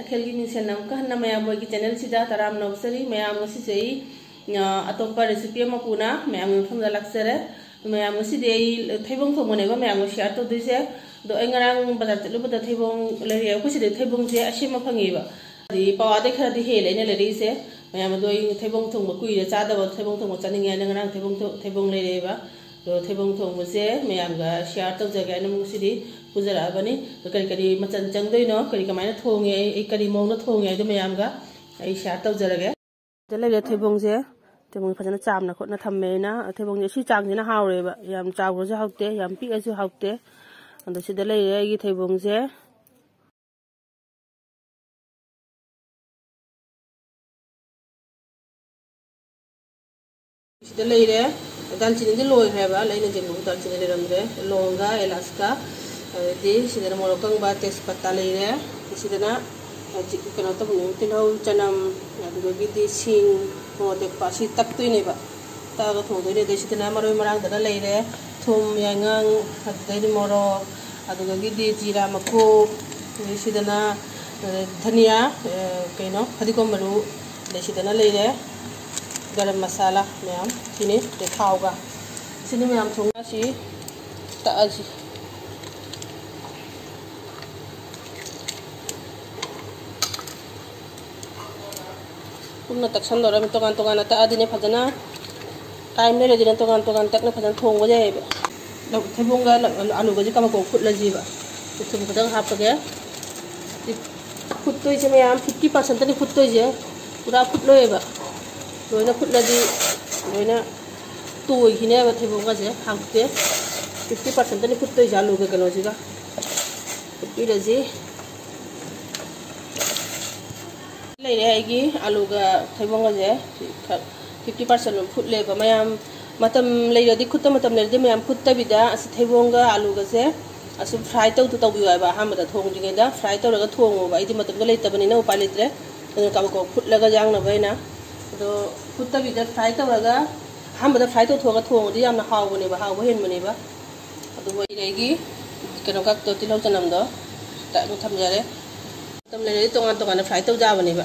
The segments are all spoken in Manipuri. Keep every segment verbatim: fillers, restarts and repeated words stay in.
ꯀꯩꯊꯦꯜꯒꯤ ꯃꯤꯡꯁꯦꯜ ꯑꯃꯨꯛꯀ ꯍꯟꯅ ꯃꯌꯥꯝ ꯃꯣꯏꯒꯤ ꯆꯦꯅꯦꯜꯁꯤꯗ ꯇꯔꯥꯝꯅ ꯑꯣꯛꯆꯔꯤ꯫ ꯃꯌꯥꯝ ꯉꯁꯤꯁꯦ ꯑꯩ, ꯑ, ꯑꯇꯣꯞꯄ ꯔꯦꯁꯤꯄꯤ ꯑꯃ ꯄꯨꯅ ꯃꯌꯥꯝꯒꯤ ꯃꯐꯝꯗ ꯂꯥꯛꯆꯔꯦ꯫ ꯃꯌꯥꯝ ꯉꯁꯤꯗꯤ ꯑꯩ ꯊꯩꯕꯣꯡ ꯊꯣꯡꯕꯅꯦꯕ ꯃꯌꯥꯝꯒ ꯁꯤꯌꯥꯔ ꯇꯧꯗꯣꯏꯁꯦ꯫ ꯑꯗꯣ ꯑꯩ ꯉꯔꯥꯡ ꯕꯖꯥꯔ ꯆꯠꯂꯨꯕꯗ ꯊꯩꯕꯣꯡ ꯂꯩꯔꯛꯑꯦ꯫ ꯑꯩꯈꯣꯏ ꯁꯤꯗ ꯊꯩꯕꯣꯡꯁꯦ ꯑꯁꯦꯝꯕ ꯐꯪꯉꯦꯕ꯫ ꯍꯥꯏꯗꯤ ꯄꯋꯥꯗꯩ ꯈꯔꯗꯤ ꯍꯦꯜꯂꯦ ꯑꯩꯅ ꯂꯩꯔꯛꯏꯁꯦ꯫ ꯃꯌꯥꯝ ꯑꯗꯣ ꯑꯩ ꯊꯩꯕꯣꯡ ꯊꯣꯡꯕ ꯀꯨꯏꯔꯦ ꯆꯥꯗꯕ, ꯊꯩꯕꯣꯡ ꯊꯣꯡꯕ ꯆꯥꯅꯤꯡꯉꯦ ꯍꯥꯏꯅ ꯉꯔꯥꯡ ꯊꯩꯕꯣꯡ ꯊꯣ-, ꯊꯩꯕꯣꯡ ꯂꯩꯔꯛꯑꯦꯕ꯫ ꯑꯗꯣ ꯊꯩꯕꯣꯡ ꯊꯣꯡꯕꯁꯦ ꯃꯌꯥꯝꯒ ꯁꯤꯌꯥꯔ ꯇꯧꯖꯒꯦ ꯍꯥꯏꯅ ꯉꯁꯤꯗꯤ ꯄꯨꯖꯔꯛꯑꯕꯅꯤ꯫ ꯑꯗꯣ ꯀꯔꯤ ꯀꯔꯤ ꯃꯆꯜ ꯆꯪꯗꯣꯏꯅꯣ, ꯀꯔꯤ ꯀꯃꯥꯏꯅ ꯊꯣꯡꯉꯦ ꯑꯩ, ꯑꯩ ꯀꯔꯤ ꯃꯑꯣꯡꯗ ꯊꯣꯡꯉꯦ ꯍꯥꯏꯗꯣ ꯃꯌꯥꯝꯒ ꯑꯩ ꯁꯤꯌꯥꯔ ꯇꯧꯖꯔꯒꯦ꯫ ꯁꯤꯗ ꯂꯩꯔꯦ ꯊꯩꯕꯣꯡꯁꯦ꯫ ꯊꯩꯕꯣꯡꯁꯦ ꯐꯖꯅ ꯆꯥꯝꯅ ꯈꯣꯠꯅ ꯊꯝꯃꯦ ꯑꯩꯅ꯫ ꯊꯩꯕꯣꯡꯁꯦ ꯁꯤ ꯆꯥꯡꯁꯤꯅ ꯍꯥꯎꯔꯦꯕ꯫ ꯌꯥꯝ ꯆꯥꯎꯕꯁꯨ ꯍꯥꯎꯇꯦ, ꯌꯥꯝ ꯄꯤꯛꯑꯁꯨ ꯍꯥꯎꯇꯦ꯫ ꯑꯗꯣ ꯁꯤꯗ ꯂꯩꯔꯦ ꯑꯩꯒꯤ ꯊꯩꯕꯣꯡꯁꯦ꯫ ꯁꯤꯗ ꯂꯩꯔꯦ꯫ ꯗꯥꯜꯆꯤꯅꯤꯗꯤ ꯂꯣꯏꯈ꯭ꯔꯦꯕ, ꯂꯩꯅ ꯆꯦꯟꯕꯕꯨ ꯗꯥꯜꯆꯤꯅꯤ ꯂꯩꯔꯝꯗ꯭ꯔꯦ꯫ ꯂꯣꯡꯒ, ꯑꯦꯂꯥꯁꯀ, ꯑꯗꯩꯗꯤ ꯁꯤꯗꯅ ꯃꯣꯔꯣꯛ ꯑꯀꯪꯕ, ꯇꯦꯖꯄꯇꯥ ꯂꯩꯔꯦ꯫ ꯁꯤꯗꯅ ꯍꯧꯖꯤꯛ ꯀꯩꯅꯣ ꯇꯧꯕꯅꯦ, ꯇꯤꯜꯍꯧ, ꯆꯅꯝ, ꯑꯗꯨꯗꯒꯤꯗꯤ ꯁꯤꯡ, ꯃꯣꯔꯣꯛ ꯑꯇꯦꯛꯄ ꯑꯁꯤ ꯇꯛꯇꯣꯏꯅꯦꯕ꯫ ꯇꯛꯑꯒ ꯊꯣꯡꯗꯣꯏꯅꯦ꯫ ꯑꯗꯩ ꯁꯤꯗꯅ ꯃꯔꯣꯏ ꯃꯔꯥꯡꯗꯅ ꯂꯩꯔꯦ꯫ ꯊꯨꯝ, ꯌꯥꯏꯉꯪ, ꯑꯗꯨꯗꯩꯗꯤ ꯃꯣꯔꯣꯛ, ꯑꯗꯨꯗꯒꯤꯗꯤ ꯖꯤꯔꯥ ꯃꯀꯨ, ꯑꯗꯩ ꯁꯤꯗꯅ, ꯑ, ꯙꯅꯤꯌꯥ, ꯑ, ꯀꯩꯅꯣ, ꯐꯗꯤꯒꯣꯝ ꯃꯔꯨ, ꯑꯗꯩ ꯁꯤꯗꯅ ꯂꯩꯔꯦ ꯒꯔꯝ ꯃꯁꯥꯂꯥ ꯃꯌꯥꯝ꯫ ꯁꯤꯅꯤ, ꯑꯗꯩ ꯊꯥꯎꯒ꯫ ꯁꯤꯅꯤ ꯃꯌꯥꯝ ꯊꯣꯡꯉꯁꯤ, ꯇꯛꯑꯁꯤ꯫ ꯀꯨꯞꯅ ꯇꯛꯁꯟꯗꯧꯔꯕ ꯇꯣꯉꯥꯟ ꯇꯣꯉꯥꯟꯅ ꯇꯛꯑꯗꯤꯅꯦ ꯐꯖꯅ ꯇꯥꯏꯝ ꯂꯩꯔꯗꯤꯅꯦ ꯇꯣꯉꯥꯟ ꯇꯣꯉꯥꯟ ꯇꯛꯅ ꯐꯖꯅ ꯊꯣꯡꯕ ꯌꯥꯏꯑꯕ꯫ ꯂꯧ-, ꯊꯩꯕꯣꯡꯒ ꯂ-, ꯑꯂꯨꯒꯁꯦ ꯀꯕꯛ ꯀꯕꯛ ꯐꯨꯠꯂꯁꯤꯕ꯫ ꯊꯨꯝ ꯈꯤꯇꯪ ꯍꯥꯞꯄꯒꯦ꯫ ꯐꯨꯠꯇꯣꯏꯁꯦ ꯃꯌꯥꯝ ꯐꯤꯐꯇꯤ ꯄꯥꯔꯁꯦꯟꯇꯅꯤ ꯐꯨꯠꯇꯣꯏꯁꯦ꯫ ꯄꯨꯔꯥ ꯐꯨꯠꯂꯣꯏꯕ꯫ ꯂꯣꯏꯅ ꯐꯨꯠꯂꯗꯤ ꯂꯣꯏꯅ ꯇꯣꯏꯈꯤꯅꯦꯕ ꯊꯩꯕꯣꯡꯒꯁꯦ꯫ ꯍꯥꯎꯇꯦ꯫ ꯐꯤꯐꯇꯤ ꯄꯥꯔꯁꯦꯟꯇꯅꯤ ꯐꯨꯠꯇꯣꯏꯁꯦ ꯑꯂꯨꯒ ꯀꯩꯅꯣꯁꯤꯒ꯫ ꯐꯨꯠꯄꯤꯔꯁꯤ꯫ ꯂꯩꯔꯦ ꯑꯩꯒꯤ ꯑꯂꯨꯒ ꯊꯩꯕꯣꯡꯒꯁꯦ ꯐꯤꯐꯇꯤ ꯄꯥꯔꯁꯦꯟ ꯐꯨꯠꯂꯦꯕ꯫ ꯃꯌꯥꯝ ꯃꯇꯝ ꯂꯩꯔꯗꯤ, ꯈꯨꯠꯇ ꯃꯇꯝ ꯂꯩꯔꯗꯤ ꯃꯌꯥꯝ ꯐꯨꯠꯇꯕꯤꯗ ꯑꯁꯤ ꯊꯩꯕꯣꯡꯒ ꯑꯂꯨꯒꯁꯦ ꯑꯁꯨꯝ ꯐ꯭ꯔꯥꯏ ꯇꯧꯗꯨ ꯇꯧꯕꯤꯌꯨ ꯍꯥꯏꯕ꯫ ꯑꯍꯥꯟꯕꯗ ꯊꯣꯡꯗ꯭ꯔꯤꯉꯩꯗ ꯐ꯭ꯔꯥꯏ ꯇꯧꯔꯒ ꯊꯣꯡꯉꯣꯕ꯫ ꯑꯩꯗꯤ ꯃꯇꯝꯗꯣ ꯂꯩꯇꯕꯅꯤꯅ ꯎꯄꯥꯏ ꯂꯩꯇ꯭ꯔꯦ꯫ ꯑꯗꯨꯅ ꯀꯕꯛ ꯀꯕꯛ ꯐꯨꯠꯂꯒ ꯌꯥꯡꯅꯕ ꯍꯥꯏꯅ꯫ ꯑꯗꯣ ꯐꯨꯠꯇꯕꯤꯗ ꯐ꯭ꯔꯥꯏ ꯇꯧꯔꯒ, ꯑꯍꯥꯟꯕꯗ ꯐ꯭ꯔꯥꯏ ꯇꯧꯊꯣꯛꯑꯒ ꯊꯣꯡꯉꯗꯤ ꯌꯥꯝꯅ ꯍꯥꯎꯕꯅꯦꯕ, ꯍꯥꯎꯕ ꯍꯦꯟꯕꯅꯦꯕ꯫ ꯑꯗꯨꯕꯨ ꯑꯩꯒꯤ ꯀꯩꯅꯣ ꯈꯛꯇꯣ, ꯇꯤꯜꯍꯧ ꯆꯅꯝꯗꯣ ꯇꯛꯅ ꯊꯝꯖꯔꯦ꯫ ꯃꯇꯝ ꯂꯩꯔꯗꯤ ꯇꯣꯉꯥꯟ ꯇꯣꯉꯥꯟꯅ fry ꯇꯧ ꯌꯥꯕꯅꯦꯕ꯫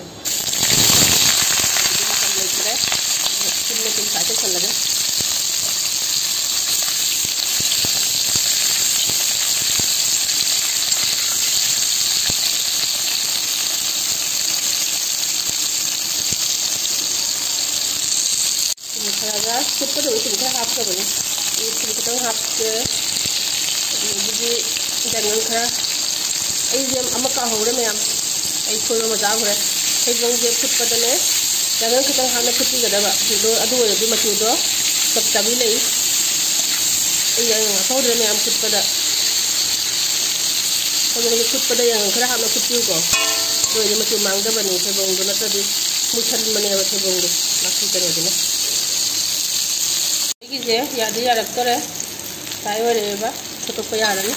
ꯃꯇꯝ ꯂꯩꯇ꯭ꯔꯦ꯫ ꯆꯨꯝꯅ ꯁꯨꯝ fry ꯇꯧꯁꯜꯂꯒꯦ꯫ ꯊꯨꯝ ꯈꯔꯒ ꯐꯨꯠꯄꯗ ꯊꯨꯝ ꯈꯔ ꯍꯥꯞꯈ꯭ꯔꯕꯅꯤ꯫ ꯑꯩ ꯊꯨꯝ ꯈꯤꯇꯪ ꯍꯥꯞꯀꯦ꯫ ꯑꯗꯒꯤꯗꯤ ꯌꯥꯏꯉꯪ ꯈꯔ, ꯑꯩꯁꯦ ꯑꯃ ꯀꯥꯎꯍꯧꯔꯦ ꯃꯌꯥꯝ, ꯑꯩ ꯁꯣꯏꯕ ꯑꯃ ꯆꯥꯈ꯭ꯔꯦ꯫ ꯊꯩꯕꯣꯡꯁꯦ ꯐꯨꯠꯄꯗꯅꯦ ꯌꯥꯏꯉꯪ ꯈꯤꯇꯪ ꯍꯥꯞꯅ ꯐꯨꯠꯄꯤꯒꯗꯕ꯫ ꯑꯗꯨ, ꯑꯗꯨ ꯑꯣꯏꯔꯗꯤ ꯃꯆꯨꯗꯣ ꯆꯞ ꯆꯥꯕꯤ ꯂꯩ꯫ ꯑꯩ ꯌꯥꯏꯉꯪ ꯍꯥꯞꯍꯧꯗ꯭ꯔꯦ ꯃꯌꯥꯝ ꯐꯨꯠꯄꯗ꯫ ꯊꯩꯕꯣꯡꯁꯦ ꯐꯨꯠꯄꯗ ꯌꯥꯏꯉꯪ ꯈꯔ ꯍꯥꯞꯅ ꯐꯨꯠꯄꯤꯌꯨꯀꯣ꯫ ꯑꯗꯨ ꯑꯣꯏꯔꯗꯤ ꯃꯆꯨ ꯃꯥꯡꯗꯕꯅꯤ ꯊꯩꯕꯣꯡꯗꯣ, ꯅꯠꯇ꯭ꯔꯗꯤ ꯃꯨꯁꯟꯕꯅꯦꯕ ꯊꯩꯕꯣꯡꯗꯣ꯫ ꯃꯥꯒꯤ ꯀꯩꯅꯣꯗꯨꯅ꯫ ꯑꯩꯒꯤꯁꯦ ꯌꯥꯗꯤ ꯌꯥꯔꯛꯇꯣꯔꯦ꯫ Fry ꯑꯣꯏꯔꯛꯑꯦꯕ꯫ ꯈꯣꯠꯇꯣꯛꯄ ꯌꯥꯔꯅꯤ꯫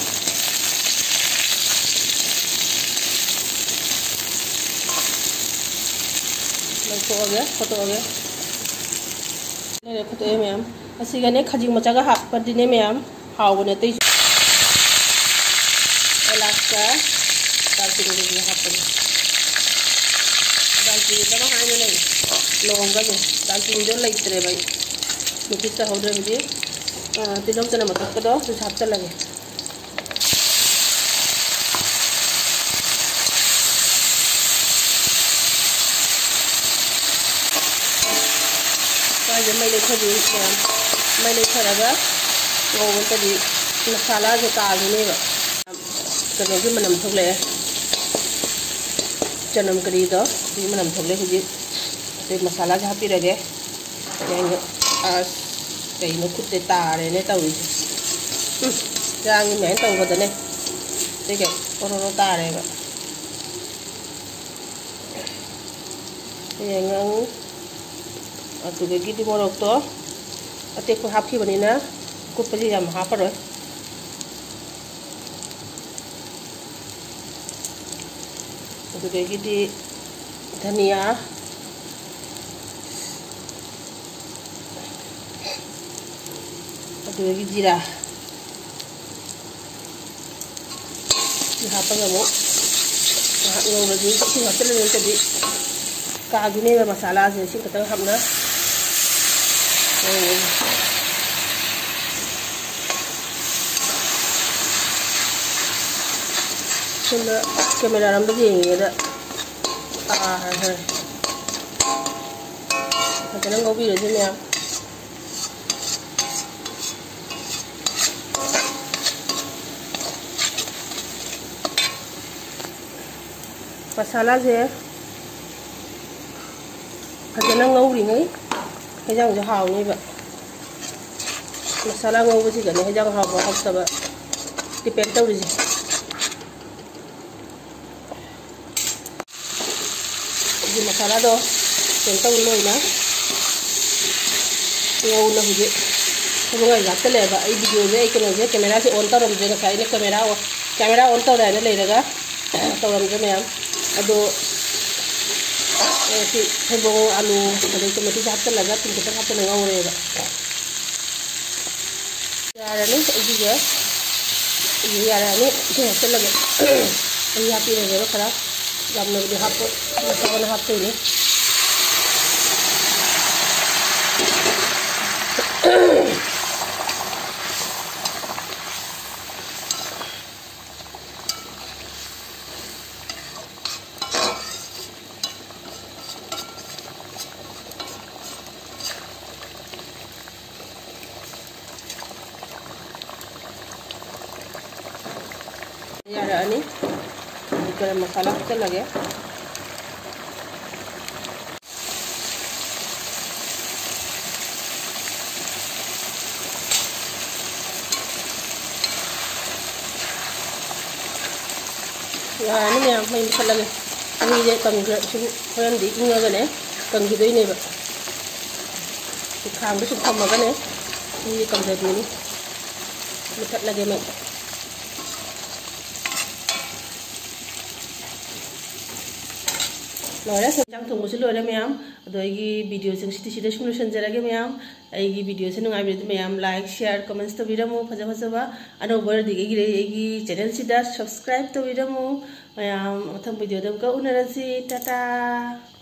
ꯂꯧꯊꯣꯛꯑꯒꯦ, ꯈꯣꯠꯇꯣꯛꯑꯒꯦ꯫ ꯂꯩꯔꯦ, ꯈꯣꯠꯇꯣꯛꯑꯦ ꯃꯌꯥꯝ꯫ ꯑꯁꯤꯒꯅꯦ ꯈꯖꯤꯡ ꯃꯆꯥꯒ ꯍꯥꯞꯄꯗꯤꯅꯦ ꯃꯌꯥꯝ, ꯍꯥꯎꯕꯅꯦ ꯑꯇꯩꯁꯨ꯫ ꯑꯦꯂꯥꯁꯀ ꯗꯥꯜꯆꯤꯅꯤꯒ ꯍꯥꯞꯄꯅꯤ꯫ ꯗꯥꯜꯆꯤꯅꯤ ꯀꯃꯥꯏ ꯍꯥꯏꯅ ꯂꯩ? ꯂꯣꯡꯒꯁꯦ꯫ ꯗꯥꯜꯆꯤꯅꯤꯗꯣ ꯂꯩꯇ꯭ꯔꯦꯕ ꯑꯩ꯫ ꯅꯨꯡꯁꯤꯠ ꯇꯧꯍꯧꯗ꯭ꯔꯕꯗꯤ, ꯑ, ꯇꯤꯜꯍꯧ ꯆꯅꯝ ꯑꯀꯛꯄꯗꯣ ꯑꯗꯨꯁꯨ ꯍꯥꯞꯆꯜꯂꯒꯦ꯫ ꯁ꯭ꯋꯥꯏꯗ ꯃꯩ ꯂꯩꯊꯕꯤꯔꯤꯁꯦ꯫ ꯃꯩ ꯂꯩꯊꯔꯒ ꯉꯧꯕ ꯅꯠꯇ꯭ꯔꯗꯤ ꯃꯁꯥꯂꯥꯁꯦ ꯀꯥꯈꯤꯅꯦꯕ꯫ ꯀꯩꯅꯣꯒꯤ ꯃꯅꯝ ꯊꯣꯛꯂꯛꯑꯦ, ꯆꯅꯝ ꯀꯔꯤꯗꯣ ꯑꯗꯨꯒꯤ ꯃꯅꯝ ꯊꯣꯛꯂꯛꯑꯦ꯫ ꯍꯧꯖꯤꯛ ꯑꯇꯩ ꯃꯁꯥꯂꯥꯁꯦ ꯍꯥꯞꯄꯤꯔꯒꯦ꯫ ꯌꯦꯡꯉꯣ꯫ ꯑꯁ, ꯀꯩꯅꯣ ꯈꯨꯠꯇ ꯇꯥꯔꯦꯅꯦ ꯇꯧꯔꯤꯁꯦ꯫ ꯎꯝ, ꯆꯥꯡꯒꯤ ꯃꯌꯥꯝ ꯇꯧꯕꯗꯅꯦ ꯑꯇꯩ ꯀꯩ ꯑꯣꯔꯣꯔꯣ ꯇꯥꯔꯦꯕ꯫ ꯌꯥꯏꯉꯪ, ꯑꯗꯨꯗꯒꯤꯗꯤ ꯃꯣꯔꯣꯛꯇꯣ ꯑꯇꯦꯛꯄ ꯍꯥꯞꯈꯤꯕꯅꯤꯅ ꯑꯀꯨꯞꯄꯁꯤ ꯌꯥꯝ ꯍꯥꯞꯄꯔꯣꯏ꯫ ꯑꯗꯨꯗꯒꯤꯗꯤ ꯙꯅꯤꯌꯥ, ꯑꯗꯨꯗꯒꯤ ꯖꯤꯔꯥ꯫ ꯁꯤ ꯍꯥꯞꯄꯒ ꯑꯃꯨꯛ ꯉꯥꯏꯍꯥꯛ ꯉꯧꯔꯗꯤ ꯏꯁꯤꯡ ꯍꯥꯞꯆꯤꯜꯂꯅꯤ, ꯅꯠꯇ꯭ꯔꯗꯤ ꯀꯥꯈꯤꯅꯦꯕ ꯃꯁꯥꯂꯥꯁꯦ꯫ ꯏꯁꯤꯡ ꯈꯛꯇꯪ ꯍꯥꯞꯅ ꯉꯧꯔꯅꯤ꯫ ꯁꯣꯝꯗ ꯀꯦꯃꯦꯔꯥ ꯔꯣꯝꯗ ꯌꯦꯡꯉꯤꯉꯩꯗ ꯀꯥꯈ꯭ꯔꯦ꯫ ꯐꯖꯅ ꯉꯧꯕꯤꯔꯁꯤ ꯃꯌꯥꯝ꯫ ꯃꯁꯥꯂꯥꯁꯦ ꯐꯖꯅ ꯉꯧꯔꯤꯉꯩ ꯍꯦꯟꯖꯥꯡꯁꯦ ꯍꯥꯎꯅꯦꯕ꯫ ꯃꯁꯥꯂꯥ ꯉꯧꯕꯁꯤꯗꯅꯦ ꯍꯦꯟꯖꯥꯡ ꯍꯥꯎꯕ ꯍꯥꯎꯇꯕ depend ꯇꯧꯔꯤꯁꯦ꯫ ꯑꯗꯨ ꯃꯁꯥꯂꯥꯗꯣ ꯀꯩꯅꯣ ꯇꯧ ꯂꯣꯏꯅ ꯉꯧꯅ ꯍꯧꯖꯤꯛ ꯊꯕꯛ ꯍꯥꯞꯆꯜꯂꯦꯕ꯫ ꯑꯩ videoꯁꯦ, ꯑꯩ ꯀꯩꯅꯣꯁꯦ, cameraꯁꯦ on ꯇꯧꯔꯝꯗ꯭ꯔꯦ꯫ ꯉꯁꯥꯏ ꯑꯩꯅ camera on, camera on ꯇꯧꯔꯦ ꯍꯥꯏꯅ ꯂꯩꯔꯒ ꯇꯧꯔꯝꯗ꯭ꯔꯦ ꯃꯌꯥꯝ꯫ ꯑꯗꯣ, ꯑꯦ, ꯁꯤ ꯊꯩꯕꯣꯡ, ꯑꯂꯨ, ꯑꯗꯩ tomatoꯁꯦ ꯍꯥꯞꯆꯜꯂꯒ ꯊꯨꯝ ꯈꯤꯇꯪ ꯍꯥꯞꯆꯜꯂꯒ ꯉꯧꯔꯦꯕ꯫ ꯌꯥꯔꯅꯤ꯫ ꯑꯗꯨꯒ ꯌꯥꯔꯅꯤ꯫ ꯏꯁꯤꯡ ꯍꯥꯞꯆꯜꯂꯒꯦ꯫ ꯑꯩ ꯍꯥꯞꯄꯤꯔꯒꯦꯕ ꯈꯔ꯫ ꯌꯥꯝꯅꯕꯨꯗꯤ ꯍꯥꯞꯄꯣꯏ꯫ ꯃꯁꯥ ꯍꯥꯞꯇꯣꯏꯅꯤ꯫ ꯌꯥꯔꯛꯑꯅꯤ꯫ ꯒꯔꯝ ꯃꯁꯥꯂꯥ ꯍꯥꯞꯆꯜꯂꯒꯦ꯫ ꯌꯥꯔꯅꯤ ꯃꯌꯥꯝ, ꯃꯩ ꯃꯨꯊꯠꯂꯒꯦ꯫ ꯃꯩꯁꯦ ꯀꯪꯈ꯭ꯔ-, ꯁꯨꯝ ꯍꯣꯔꯦꯟꯗꯤ ꯏꯪꯉꯒꯅꯦ ꯀꯪꯈꯤꯗꯣꯏꯅꯦꯕ꯫ ꯁꯤ ꯈꯥꯡꯗ ꯁꯨꯝ ꯊꯝꯃꯒꯅꯦ ꯃꯩꯁꯦ ꯀꯪꯖꯗꯣꯏꯅꯤ꯫ ꯃꯨꯊꯠꯂꯒꯦ ꯃꯩ꯫ ꯂꯣꯏꯔꯦ, ꯏꯟꯖꯥꯡ ꯊꯣꯡꯕꯁꯨ ꯂꯣꯏꯔꯦ ꯃꯌꯥꯝ꯫ ꯑꯗꯣ ꯑꯩꯒꯤ videoꯁꯤꯡꯁꯤꯗꯤ ꯁꯤꯗ ꯁꯨꯝ ꯂꯣꯏꯁꯤꯟꯖꯔꯒꯦ ꯃꯌꯥꯝ꯫ ꯑꯩꯒꯤ videoꯁꯦ ꯅꯨꯡꯉꯥꯏꯕꯤꯔꯗꯤ ꯃꯌꯥꯝ like, share, comments ꯇꯧꯕꯤꯔꯝꯃꯨ꯫ ꯐꯖ ꯐꯖꯕ ꯑꯅꯧꯕ ꯑꯣꯏꯔꯗꯤ ꯑꯩꯒꯤ, ꯑꯩꯒꯤ channelꯁꯤꯗ subscribe ꯇꯧꯕꯤꯔꯝꯃꯨ꯫ ꯃꯌꯥꯝ ꯃꯊꯪ videoꯗ ꯑꯃꯨꯛꯀ ꯎꯅꯔꯁꯤ꯫ ꯇꯥꯇꯥ꯫